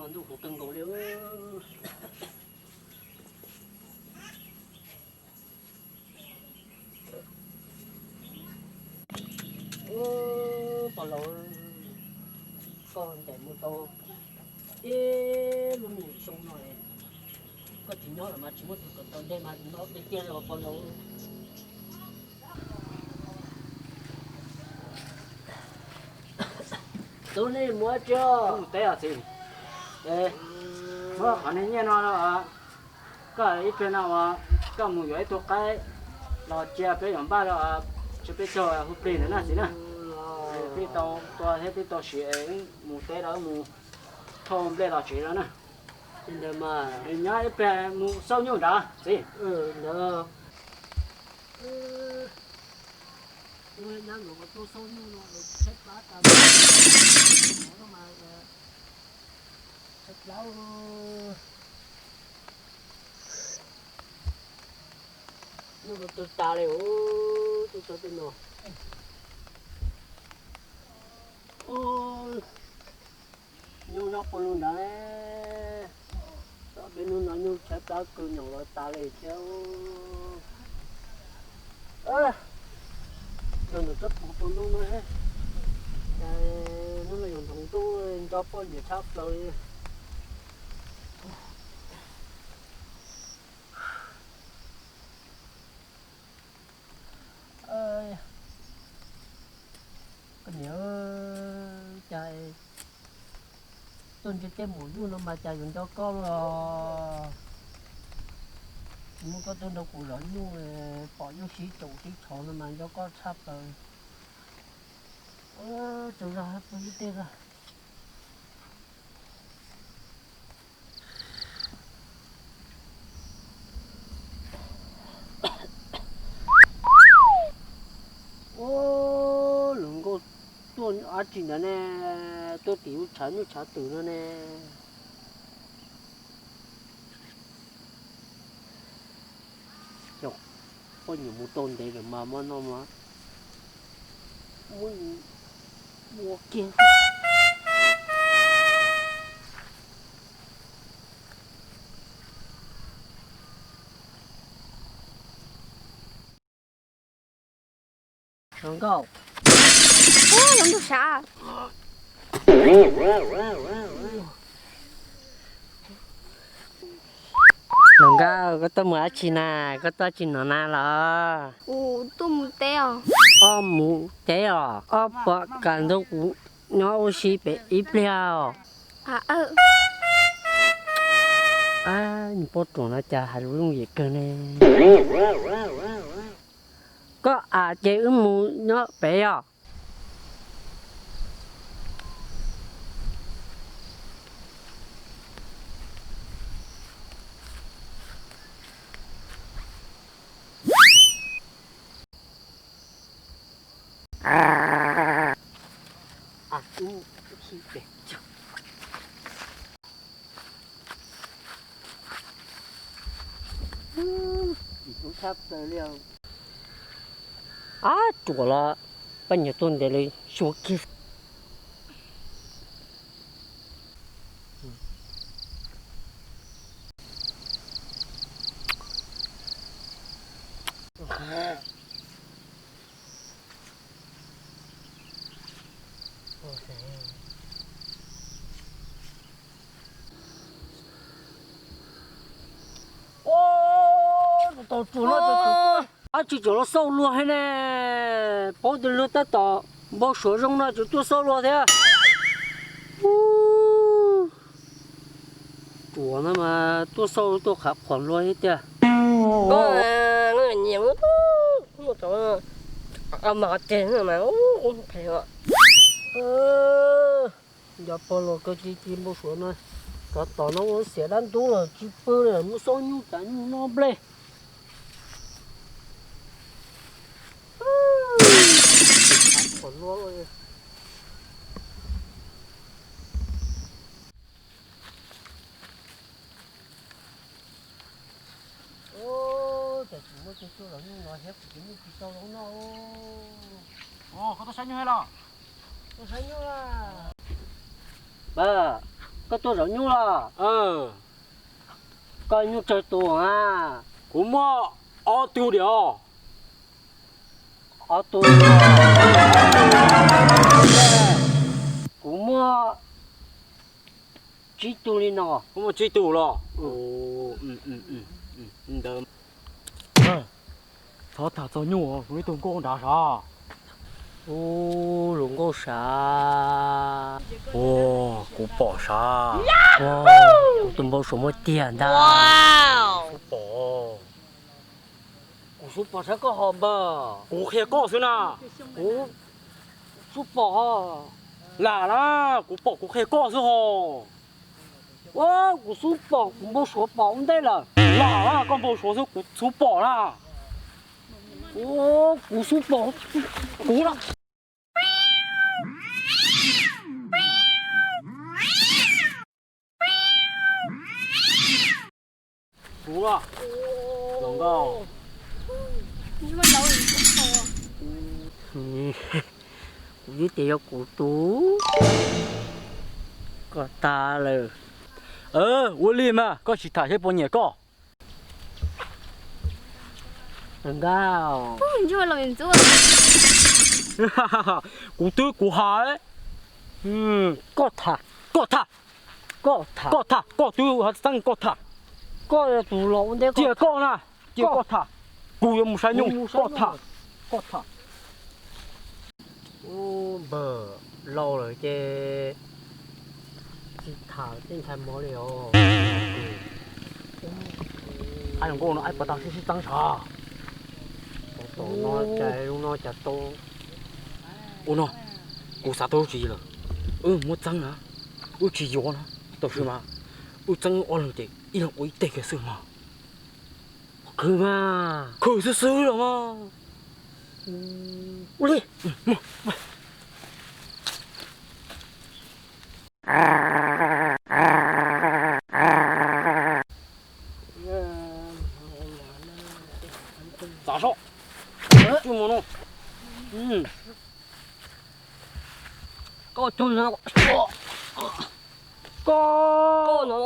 Ntuj kuv kawg nkaus li. Pog laus, koj ncaim mus tau ib lub me nyuam xyoo no, koj tsis nyob los mas tsis muaj tus kom tau ntej mas no tiag tiag li pog laus. Tus nej mus tsis mus teb os txiv? Muab qhov niag nyiaj no, koj ib pliag no uas koj mus yuav ib tug qaib los cia peb yuav npaj rau tso peb caug hu plig ntawd na txiv na. Twb tau tua thiab twb tau siv es mus teb los mus thauj nplej los tsev no na. Nyob ib pliag mus xauj nyuj nrad txiv. Nyuj no twb tas li, twb tau tej no. Nyuj nyob puag lug nrad, txog peb hnub no nyuj tshaib plab kawg nyoos los tas li thiab. Yog ntawm tsob puag puag ntuj no, cas hnub no yuav ntoov ntuj nco poj niam tshaj plaws li. Koj niam, cas tuaj ntsib tej maum nyuj no mas cas yuav nco koj los? Tsis muaj koj tuaj nrog kuv zov nyuj, pom nyuj sib caum sib tshov no mas nco koj tshaj plaws. Tsaug zog pw ib teg. Ua, lub nkauj tuaj dab tsi ntawd ne? Tuaj tim lub tshav nyuj tshav twm no ne. Poj niam mus tau ntev lawm mas muab no mas muab kiag. Hluas nkauj, hluas nkauj sav. Hluas nkauj, koj tuaj mus dab tsi na? Koj tuaj dab tsi no na los? Kuv tuaj mus teb os. Koj mus teb os? Koj puas kam nrog kuv nyob ua si pem ib pliag os? Nws poj ruam no cas hais lus yooj yim kawg ne. Koj am ces wb mus nyob pem os. Ab, ruam los, poj niam tuaj ntev li, xyuas kiag. Tau tsuas no, ab tsis tseem los xauj luag thiab ne. Paub tias luag tab tom npau suav zoo no tseem tuaj xauj luag thiab. Tsuas no mas tuaj xauj tuaj qhav qhuam luag thiab tiag. Nyiam mas phem. Nco pog luag kawg ci ci npau suav no, rov tom no ua xiam dab ntub los tsis pw li, mus xauj nyuj tas nyuj noj nplej. Cas tsis muaj coj cuaj los nyuj no thiab, kuv tus nyuj tsis tau zoo noj. Koj tuaj saib nyuj los? Tuaj saib nyuj. Pab, Koj tuaj zaum nyuj los? Koj nyuj tsawg tus a? Kuv muaj ob tug diam. Ob tug. Kuv muaj tsib tug li no. Kuv muaj tsib tug los? Ntawd. Txhob tham txog nyuj, kuv ib tug nkauj nrad sav. Ub, lus nkauj sav. Ua, kuv pom sav. Kuv tus npau suav muaj tiag ntag. Xub pom. Kuv xub pom sav koj ho npawg. Kuv qhia koj xwb na. Kuv xub pom ho. Lam na, kuv pom kuv qhia koj xwb ho. Ua, kuv xub pom, kuv npau suav pom ua ntej lawm. Lam na, koj npau suav xwb, kuv xub pom na. Ua, kuv xub pom, kuv na. Kuv los, los nkauj. Kuv twb tias yog kuv tus. Koj tag lawm. Ua li mas koj sim tham seb puas nyiam koj. Nkauj. Kuv twb kuv hais. Koj tham, koj tham, koj tham, koj tham, koj twb hais txeeb koj tham. Koj yog tus los ua ntej, cia koj na, cia koj tham. Kuv yuav mus saib nyuj, koj tham, koj tham. Ub, npawg, laus lawm ces tsis tham tej ntxhais mov li os. Aib hluas nkauj no aib puas tau sib sib txeeb sav? Tom no cas zoo no cas tau. Ua no, kuv xav tau lub tswv yim lawm. Wb muab txeeb na, wb tsis yuav na, tab sis mas wb txeeb ob leeg ces ib leeg ua ib teg kiag xwb mas. Khwv mas, khwv xwb xwb los mas. Ua li. Txav soj. Coj mus no. Koj tug no. Koj no.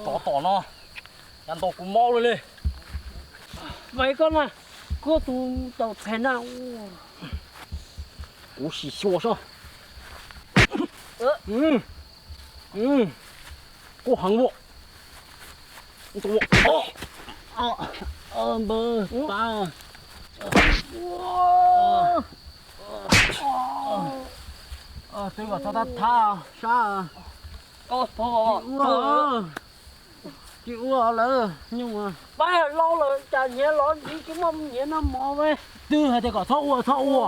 Tov tom no, yav ntaus kuv mob li li. Vais koj na, koj tus tau phem na. Kuv sim xyuas soj. Koj heev ua. Npawg, pab. Twb kom txhob thab thab sab. Tsis ua lawm nyuj. Pab laus lawm cas nyiav los ntxiv tsis muaj nyiav noj mov. Twb hais tias kom txhob ua txhob ua.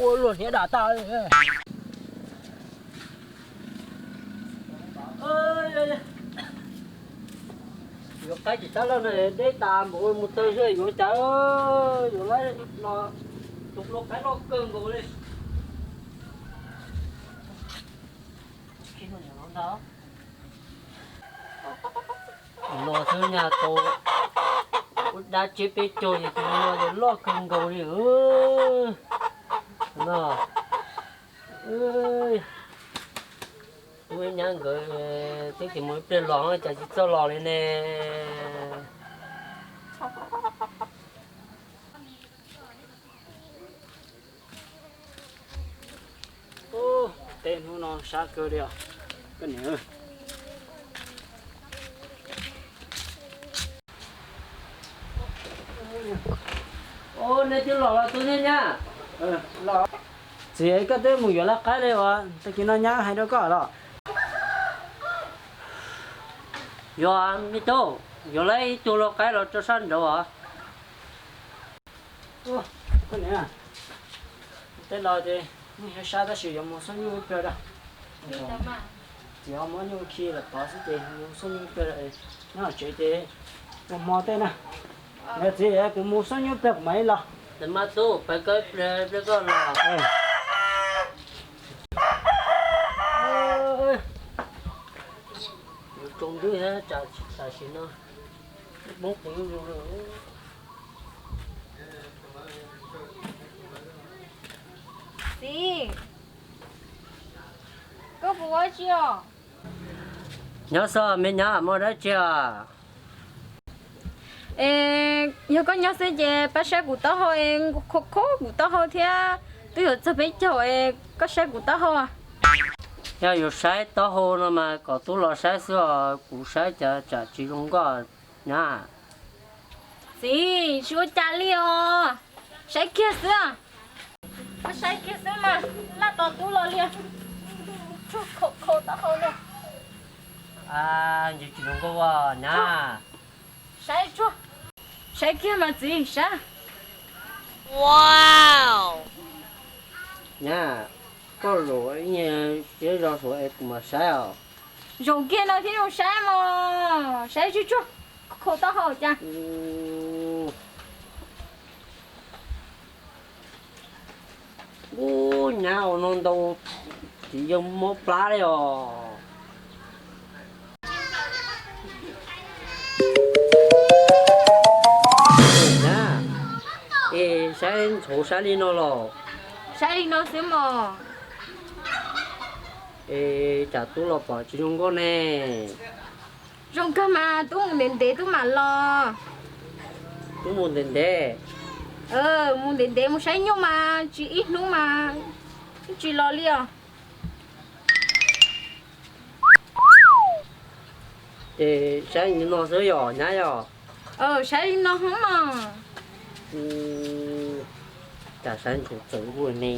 Ua luag hniav dam tag li. Yuav qaib tsis tab laj no deb tas npaum mus tawg zej yuav cas yuav lab no, tus hlua qaib loj kawg nkaus li. No xwb nyaj tau ua dab tsiab peb caug ces tus no ces loj kawg nkaus li. No, ub, nyab nkawd twb tsis mus ib pliag los cas tsis txawj los li ne. Ub, tej hnub no sab kawg li os. Koj niam, nej twb los los tus thiab nyab. Txiv, koj twb mus yuav lawv qaib li uas tag kis no nyab hais rau koj los? Yuav, me tub, yuav lawv ib tug lau qaib los rau sab nraud os. Koj niam, tej no ces yeej yuav sab tab sis yuav mus xub nyuj ib pliag da. Txiv ho muab nyuj khi lawm tod xwb ces mus xub nyuj ib pliag, nyob tsev ces ua hmo tej na. Yog txiv, kuv mus xub nyuj ib pliag kuv mam li los. Mas tub, pab koj ib pliag, pliag koj los. Yuav tsaus ntuj thiab, tam sim no poob qis zuj zus li. Ua dab tsi os? Nyob xwb me nyab, muaj dab tsi os? Es yog koj nyob xwb ces pab saib kuv taub hau es, kho kho kuv taub hau thiab, twb yuav txog peb caug es koj saib kuv taub hau. Yog yuav saib taub hau no mas kom tub los saib xwb os, kuv saib cas tsam tsis zoo nkauj nyab. Txiv, tsis ua cas li os, saib kiag xwb. Koj saib kiag xwb mas, laj tos tub los li. Tsuag kho kho taub hau li. Ntsis tsis zoo nkauj nyab. Saib tsuag, saib kiag mas txiv, saib. Nyab, koj zaum ib nyuag zog suav es kuv mam saib os. Zaum kiag no thiaj zoo saib mog, saib tsuag tsuag, kho taub hau cas. Ub, nyab ua no ntau, txiv yog mob plab li os. Nyab, es saib ntshauv saib li no los? Saib li no xwb mog. Es tsam tub los pom tsis zoo nkauj ne. Zoo kawg mas, tub mus ntev ntev tub mam los. Tub mus ntev ntev. Mus ntev ntev mus saib nyuj mas tsis ib hnub mas tsis los li os. Ces saib li no xwb yom nyab yom? Saib li no hov mas. Cas saib ntshauv txawv ua ne.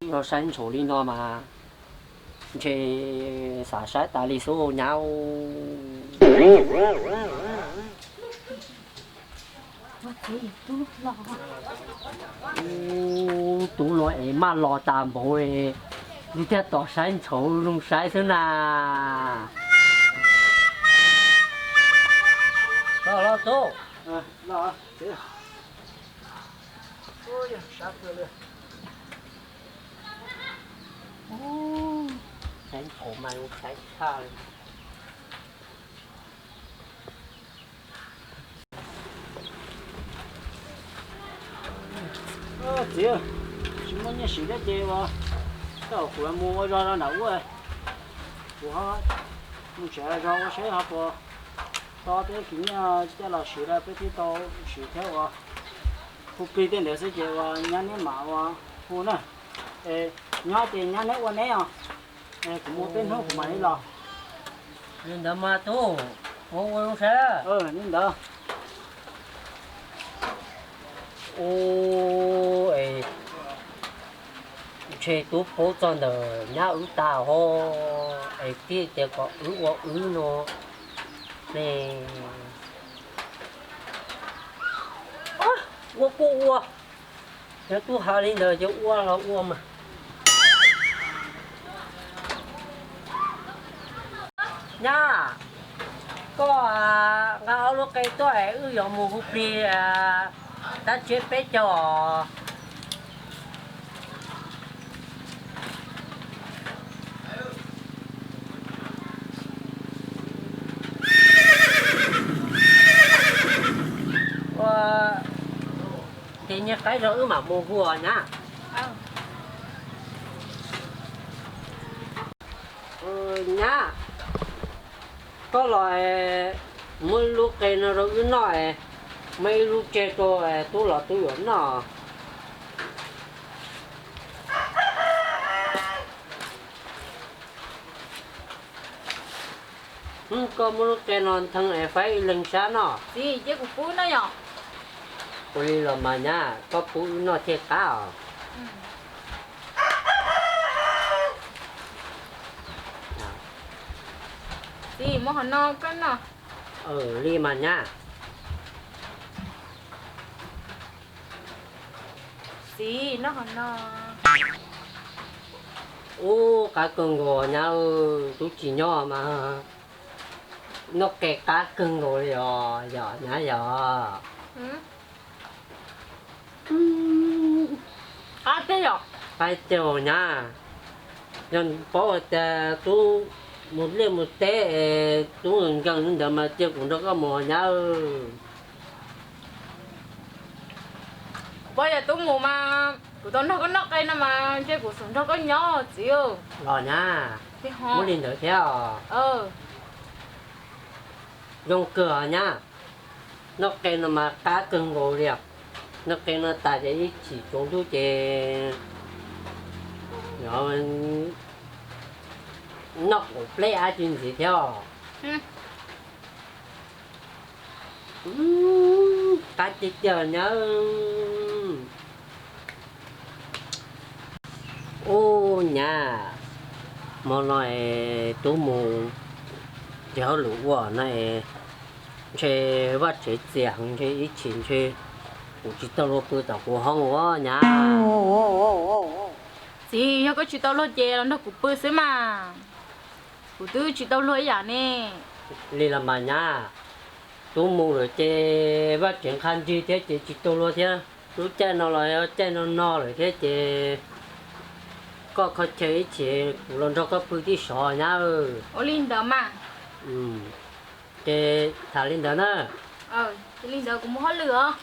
Yog saib ntshauv li no mas ntshe xav saib tas li xwb nyab. Ub, tub no es maj los tas npaum li, nws thiaj tos saib ntshauv zoo saib xwb na. Los los tub. Saib ntshauv mas zoo saib tshaj li. Txiv, tsis muaj nyiaj siv thiab ces ua, koj kuv mus ua zog rau nram ub, kuv ho mus tsev zog ua seb ho puas tau tej khwv nyiaj coj los siv rau peb thiaj tau siv thiab ua. Hu plig tej ntawd xwb ces ua nyab neb mam ua hu na. Es nyob ces nyab neb ua neb os. Kuv mus peb hnub kuv mam li los. Li ntawd mas tub, ua ua zoo saib. Li ntawd. Ub, es ntshe tub paub txog ntawm nyab wb tas ho, es thiaj tias kom wb ua wb no ne. Ua kuj ua, yog tub hais li ntawd ces ua los ua mas. Nyab, koj nqa ob lub qe tuaj es wb yuav mus hu plig tab tsev peb caug. Ua, ces nyiag qaib zog wb mam mus hu os nyab. Nyab, koj los muab ib lub qe no rau wb noj, muab ib lub tseg rau tub los tub yuav noj. Koj muab lub qe no nthee es faib ib leeg sab noj. Txiv, cia kuv pub noj yom. Ua li los mas nyab, koj pub wb noj thiaj qab os. Txiv, muab qhov no koj noj. Li mas nyab. Txiv, noj qhov no. Ub, qab kawg nkaus nyab, tub tsis nyob mas noj qe qab kawg nkaus li os, yog nyab yog. Qab tiag os nyab. Yog paub hais tias tub mus liaj mus teb es tub nkees li ntawd mas cia kuv nrog koj mus nyab. Puas yog tub mus mas Kuv tau nrog koj noj qe no mas ntshe kuv xub nrog koj nyob txiv. Los nyab, muab li ntawd thiab os. Zoo kawg nyab, noj qe no mas qab kawg nkaus li. Noj qe no tas ces ib chim tsaus ntuj ces noj kaum pleb ab tsi ntxiv thiab os. Qab tiag tiag nyab. Ub nyab, hmo no es tub mus tsis hauj lwm ua no es ntshe vaj tsev txias heev ntshe ib chim ntshe kuv tsis tau luag pw tom kuv hoob ua nyab. Txiv, yog koj tsis tau luag ces los nrog kuv pw xwb mas, kuv twb tsis tau luag ib yam ne. Li los mas nyab, tub mus lawm ces vaj tsev nqha nrig thiab ces tsis tau luag thiab. Lub caij no los yog caij no no lawm thiab ces koj kho chaw ib chim kuv los nrog koj pw tib sov nyab. Ua li ntawd mas. Ces tham li ntawd na. Li ntawd kuv mus hauj lwm os.